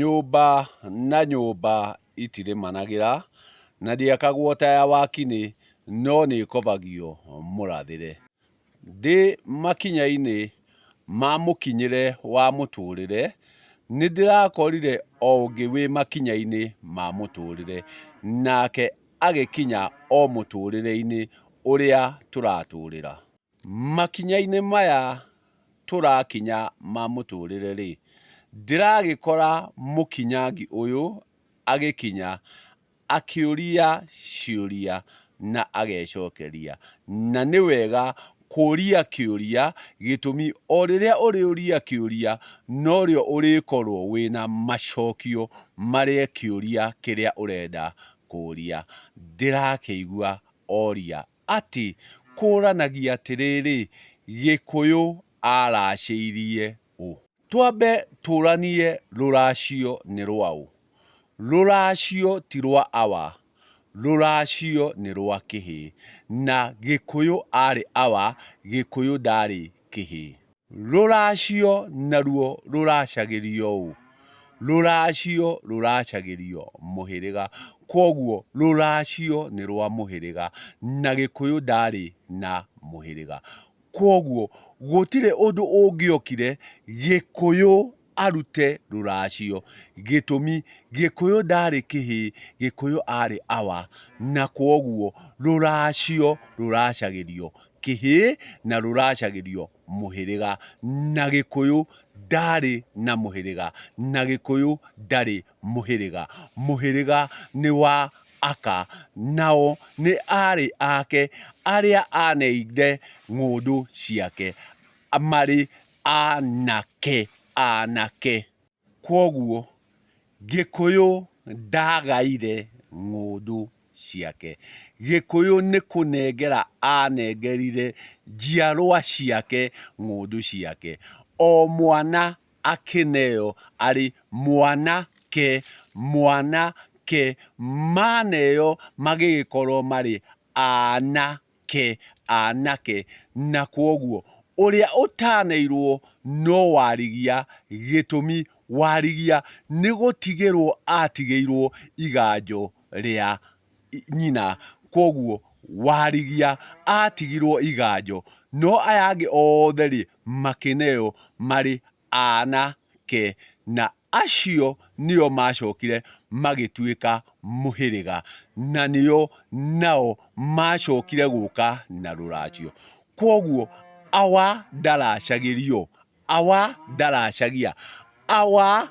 Nyũmba na nyũmba itirĩmanagĩra, na ndĩakagwo ta ya Wakinĩ no nĩĩkobagio mũrathĩre. Ndĩ makinya-inĩ ma mũkinyĩre wa mũtũrĩre, nĩndĩrakorire o ũngĩ wĩ makinya-inĩ ma mũtũrĩre, nake agĩkinya o mũtũrĩre-inĩ ũrĩa tũratũrĩra. Makinya-inĩ maya tũrakinya ma mũtũrĩre-rĩ, ndĩragĩkora mũkinyangi ũyũ agĩkinya akĩũria ciũria na agecokeria. Na nĩ wega kũria kĩũria gĩtũmi o rĩrĩa ũrĩũria kĩũria norĩo ũrĩkorwo wĩna macokio marĩa kĩũria kĩrĩa ũrenda kũria. Ndĩrakĩigua oria atĩ kũranagia atĩrĩrĩ, Gĩkũyũ aracĩirie ũ? Twambe tũranie rũracio nĩ rwaũ? Rũracio ti rwa awa, rũracio nĩ rwa kĩhĩĩ. Na Gĩkũyũ arĩ awa, Gĩkũyũ ndarĩ kĩhĩĩ. Rũracio naruo rũracagĩrio ũ? Rũracio rũracagĩrio mũhĩrĩga. Kwoguo rũracio nĩ rwa mũhĩrĩga, na Gĩkũyũ ndarĩ na mũhĩrĩga. Kwoguo gũtirĩ ũndũ ũngĩokire Gĩkũyũ arute rũracio. Gĩtũmi, Gĩkũyũ ndarĩ kĩhĩĩ, Gĩkũyũ arĩ awa, na kwoguo rũracio rũracagĩrio kĩhĩĩ na rũracagĩrio mũhĩrĩga, na Gĩkũyũ ndarĩ na mũhĩrĩga, na Gĩkũyũ ndarĩ mũhĩrĩga. Mũhĩrĩga nĩ wa aka, nao nĩ aarĩ ake arĩa aneire ng'ũndũ ciake marĩ anake, anake. Kwoguo Gĩkũyũ ndagaire ng'ũndũ ciake. Gĩkũyũ nĩ kũnengera anengerire njiarwa ciake ng'ũndũ ciake. O mwana akĩneo arĩ mwanake, mwanake, maneo magĩgĩkorwo marĩ anake. Ke anake, na kwoguo ũrĩa ũtaneirwo no Warigia, gĩtũmi Warigia nĩ gũtigĩrwo atigĩirwo iganjo rĩa nyina, kwoguo Warigia atigirwo iganjo, no aya angĩ othe rĩ, makĩneo marĩ aanake, na acio nĩo maacokire magĩtuĩka mũhĩrĩga, na nĩo nao maacokire gũka na rũracio. Kwoguo awa ndaracagĩrio, awa ndaracagia, awa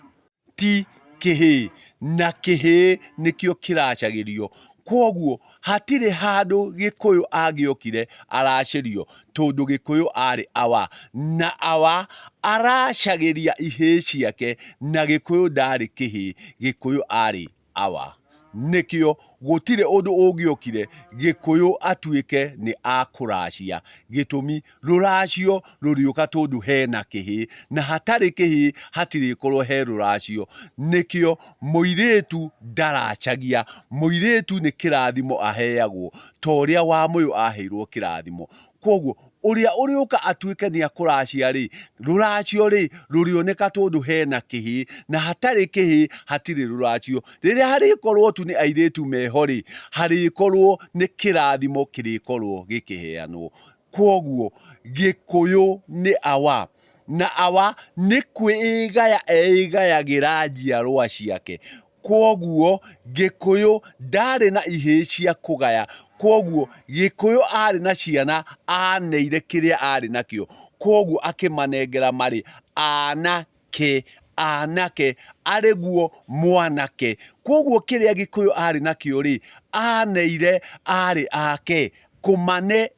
ti kĩhĩĩ, na kĩhĩĩ nĩkĩo kĩracagĩrio. Kwoguo hatirĩ handũ Gĩkũyũ angĩokire aracĩrio tondũ Gĩkũyũ arĩ awa, na awa aracagĩria ihĩĩ ciake na Gĩkũyũ ndarĩ kĩhĩĩ, Gĩkũyũ arĩ awa. Nĩkĩo gũtirĩ ũndũ ũngĩokire Gĩkũyũ atuĩke nĩ akũracia. Gĩtũmi, rũracio rũrĩũka tondũ hena kĩhĩĩ, na hatarĩ kĩhĩĩ hatirĩkorwo he rũracio. Nĩkĩo mũirĩtu ndaracagia, mũirĩtu nĩ kĩrathimo aheagwo, ta ũrĩa Wamũyũ aheirwo kĩrathimo. Kwoguo ũrĩa ũrĩũka atuĩke nĩ akũracia rĩ, rũracio rĩ, rũrĩoneka tondũ hena kĩhĩĩ, na hatarĩ kĩhĩĩ hatirĩ rũracio. Rĩrĩa harĩkorwo tu nĩ airĩtu meho rĩ, harĩkorwo nĩ kĩrathimo kĩrĩkorwo gĩkĩheanwo. Kwoguo Gĩkũyũ nĩ awa, na awa nĩ kwĩgaya eĩgayagĩra njiarwa ciake. Kwoguo Gĩkũyũ ndarĩ na ihĩĩ cia kũgaya, kwoguo Gĩkũyũ arĩ na ciana aneire kĩrĩa arĩ nakĩo, kwoguo akĩmanengera marĩ anake, anake, arĩ guo mwanake. Kwoguo kĩrĩa Gĩkũyũ arĩ nakĩo rĩ, aneire arĩ ake, kũmane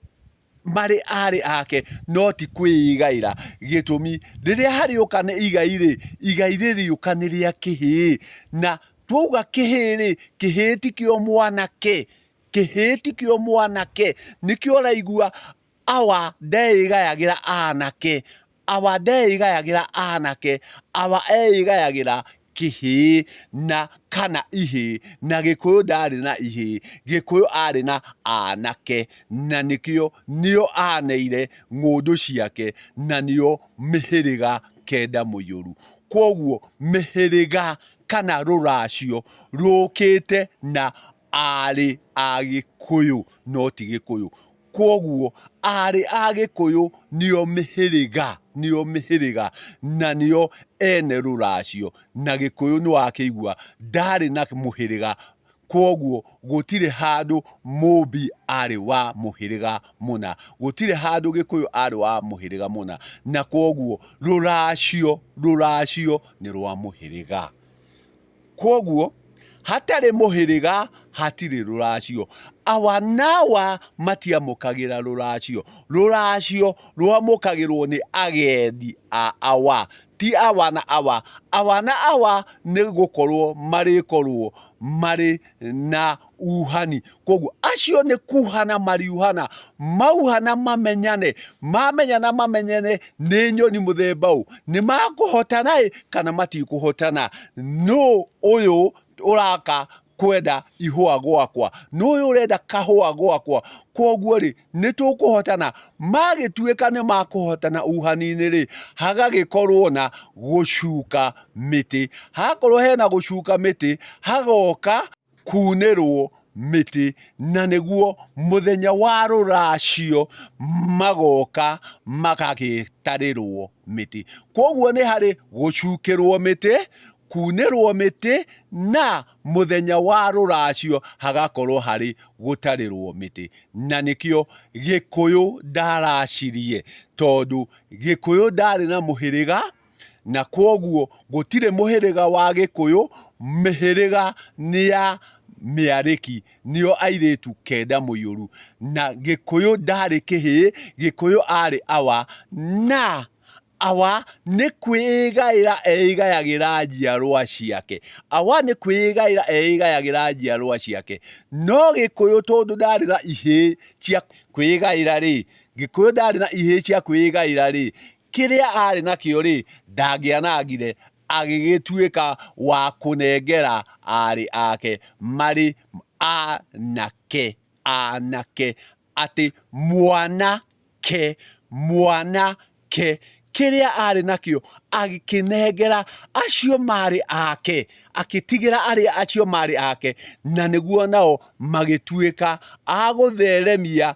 marĩ arĩ ake no ti kwĩigaĩra. Gĩtũmi, rĩrĩa harĩũka nĩ igai rĩ, igai rĩrĩũka nĩ rĩa kĩhĩĩ. Na twauga kĩhĩĩ rĩ, kĩhĩĩ tikĩo mwanake, kĩhĩĩ tikĩo mwanake. Nĩkĩo ũraigua awa ndeĩgayagĩra anake, awa ndeĩgayagĩra anake, awa eĩgayagĩra kĩhĩĩ na kana ihĩĩ, na Gĩkũyũ ndarĩ na ihĩĩ, Gĩkũyũ arĩ na anake, na nĩkĩo nĩo aneire ng'ũndũ ciake, na nĩo mĩhĩrĩga kenda mũiyũru. Kwoguo mĩhĩrĩga kana rũracio rũkĩte na aarĩ a Gĩkũyũ no ti Gĩkũyũ. Kwoguo aarĩ a Gĩkũyũ nĩo mĩhĩrĩga, nĩo mĩhĩrĩga na nĩo ene rũracio. Na Gĩkũyũ nĩwakĩigua ndarĩ na mũhĩrĩga, kwoguo gũtirĩ handũ Mũmbi arĩ wa mũhĩrĩga mũna, gũtirĩ handũ Gĩkũyũ arĩ wa mũhĩrĩga mũna, na kwoguo rũracio, rũracio nĩ rwa mũhĩrĩga. Kwoguo, hatarĩ mũhĩrĩga hatirĩ rũracio. Awa na awa matiamũkagĩra rũracio. Rũracio rwamũkagĩrwo nĩ agendi a awa, ti awa na awa. Awa na awa nĩ gũkorwo marĩkorwo marĩ na uhani. Kwoguo acio nĩ kuhana mariuhana, mauhana mamenyane, mamenyana mamenyane nĩ nyoni mũthemba ũ, nĩ makũhotana ĩ kana matikũhotana, nũ ũyũ ũraka kwenda ihũa gwakwa, nũ ũyũ ũrenda kahũa gwakwa, kwoguo rĩ nĩ tũkũhotana. Magĩtuĩka nĩ makũhotana uhani-inĩ rĩ, hagagĩkorwo na gũcuka mĩtĩ. Hakorwo hena gũcuka mĩtĩ, hagoka kunĩrwo mĩtĩ, na nĩguo mũthenya wa rũracio magoka magagĩtarĩrwo mĩtĩ. Kwoguo nĩ harĩ gũcukĩrwo mĩtĩ, kunĩrwo mĩtĩ, na mũthenya wa rũracio hagakorwo harĩ gũtarĩrwo mĩtĩ. Na nĩkĩo Gĩkũyũ ndaracirie, tondũ Gĩkũyũ ndarĩ na mũhĩrĩga, na kwoguo gũtirĩ mũhĩrĩga wa Gĩkũyũ, mĩhĩrĩga nĩ ya mĩarĩki, nĩo airĩtu kenda mũiyũru. Na Gĩkũyũ ndarĩ kĩhĩĩ, Gĩkũyũ arĩ awa, na awa nĩ kwĩgaĩra eĩgayagĩra njiarwa ciake. Awa nĩ kwĩgaĩra eĩgayagĩra njiarwa ciake. No Gĩkũyũ tondũ ndarĩ na ihĩĩ cia kwĩgaĩra rĩ, Gĩkũyũ ndarĩ na ihĩĩ cia kwĩgaĩra rĩ, Kĩrĩa aarĩ nakĩo-rĩ, ndangĩanangire, agĩgĩtuĩka wa kũnengera aarĩ ake marĩ aanake, aanake, atĩ mwanake, mwanake, kĩrĩa aarĩ nakĩo agĩkĩnengera acio maarĩ ake, akĩtigĩra arĩa acio maarĩ ake, na nĩguo nao magĩtuĩka a gũtheremia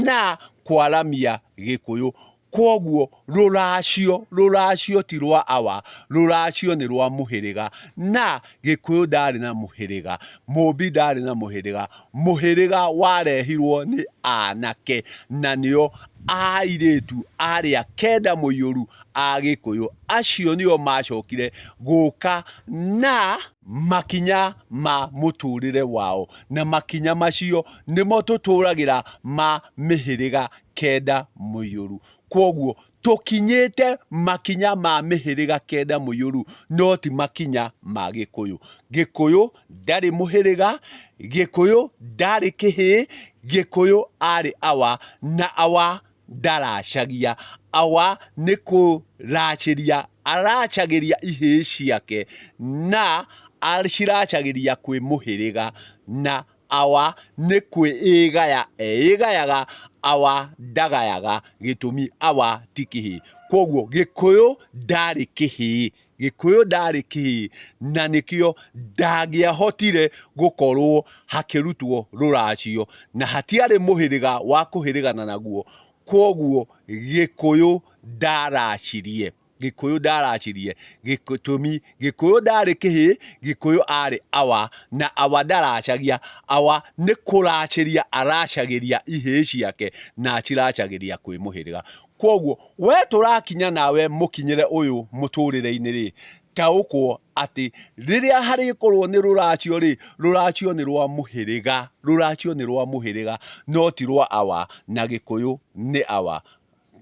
na kwaramia Gĩkũyũ. Kwoguo rũracio, rũracio ti rwa awa, rũracio nĩ rwa mũhĩrĩga. Na Gĩkũyũ ndarĩ na mũhĩrĩga, Mũmbi ndarĩ na mũhĩrĩga. Mũhĩrĩga warehirwo nĩ anake na nĩo airĩtu arĩa kenda mũiyũru a Gĩkũyũ. Acio nĩo macokire gũka na makinya ma mũtũrĩre wao, na makinya macio nĩmo tũtũragĩra ma mĩhĩrĩga kenda mũiyũru. Kwoguo tũkinyĩte makinya ma mĩhĩrĩga kenda mũiyũru no ti makinya ma Gĩkũyũ. Gĩkũyũ ndarĩ mũhĩrĩga, Gĩkũyũ ndarĩ kĩhĩĩ, Gĩkũyũ arĩ awa na awa ndaracagia. Awa nĩ kũracĩria aracagĩria ihĩĩ ciake na aciracagĩria kwĩ mũhĩrĩga na Awa nĩ kwĩĩgaya eĩgayaga, awa ndagayaga, gĩtũmi awa ti kĩhĩĩ. Kwoguo Gĩkũyũ ndarĩ kĩhĩĩ, Gĩkũyũ ndarĩ kĩhĩĩ na nĩkĩo ndangĩahotire gũkorwo hakĩrutwo rũracio na hatiarĩ mũhĩrĩga wa kũhĩrĩgana naguo, kwoguo Gĩkũyũ ndaracirie. Gĩkũyũ ndaracirie, gĩtũmi Gĩkũyũ ndarĩ kĩhĩĩ, Gĩkũyũ arĩ awa, na awa ndaracagia, awa nĩ kũracĩria aracagĩria ihĩĩ ciake na aciracagĩria kwĩ mũhĩrĩga. Kwoguo we tũrakinya nawe mũkinyĩre ũyũ mũtũrĩre-inĩ rĩ, taũkwo atĩ rĩrĩa harĩkorwo nĩ rũracio rĩ, rũracio nĩ rwa mũhĩrĩga, rũracio nĩ rwa mũhĩrĩga no ti rwa awa, na Gĩkũyũ nĩ awa.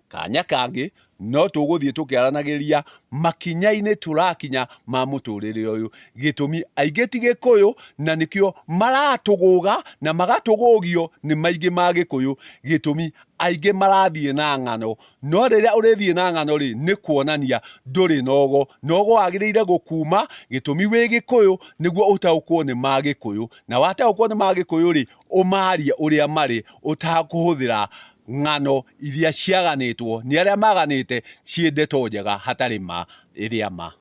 Kanya kangĩ no tũgũthiĩ tũkĩaranagĩria makinya-inĩ tũrakinya ma mũtũrĩre ũyũ. Gĩtũmi aingĩ ti Gĩkũyũ na nĩkĩo maratũgũga na magatũgũgio nĩ maingĩ ma Gĩkũyũ. Gĩtũmi aingĩ marathiĩ na ng'ano, no rĩrĩa ũrĩthiĩ na ng'ano rĩ, nĩ kuonania ndũrĩ na ũgo, na ũgo wagĩrĩire gũkuma gĩtũmi wĩ Gĩkũyũ nĩguo ũtaũkwo nĩ ma Gĩkũyũ, na wataũkwo nĩ ma Gĩkũyũ rĩ, ũmarie ũrĩa marĩ ũtakũhũthĩra ng'ano iria ciaganĩtwo nĩ arĩa maganĩte ciĩ ndeto njega hatarĩ ma ĩrĩa ma.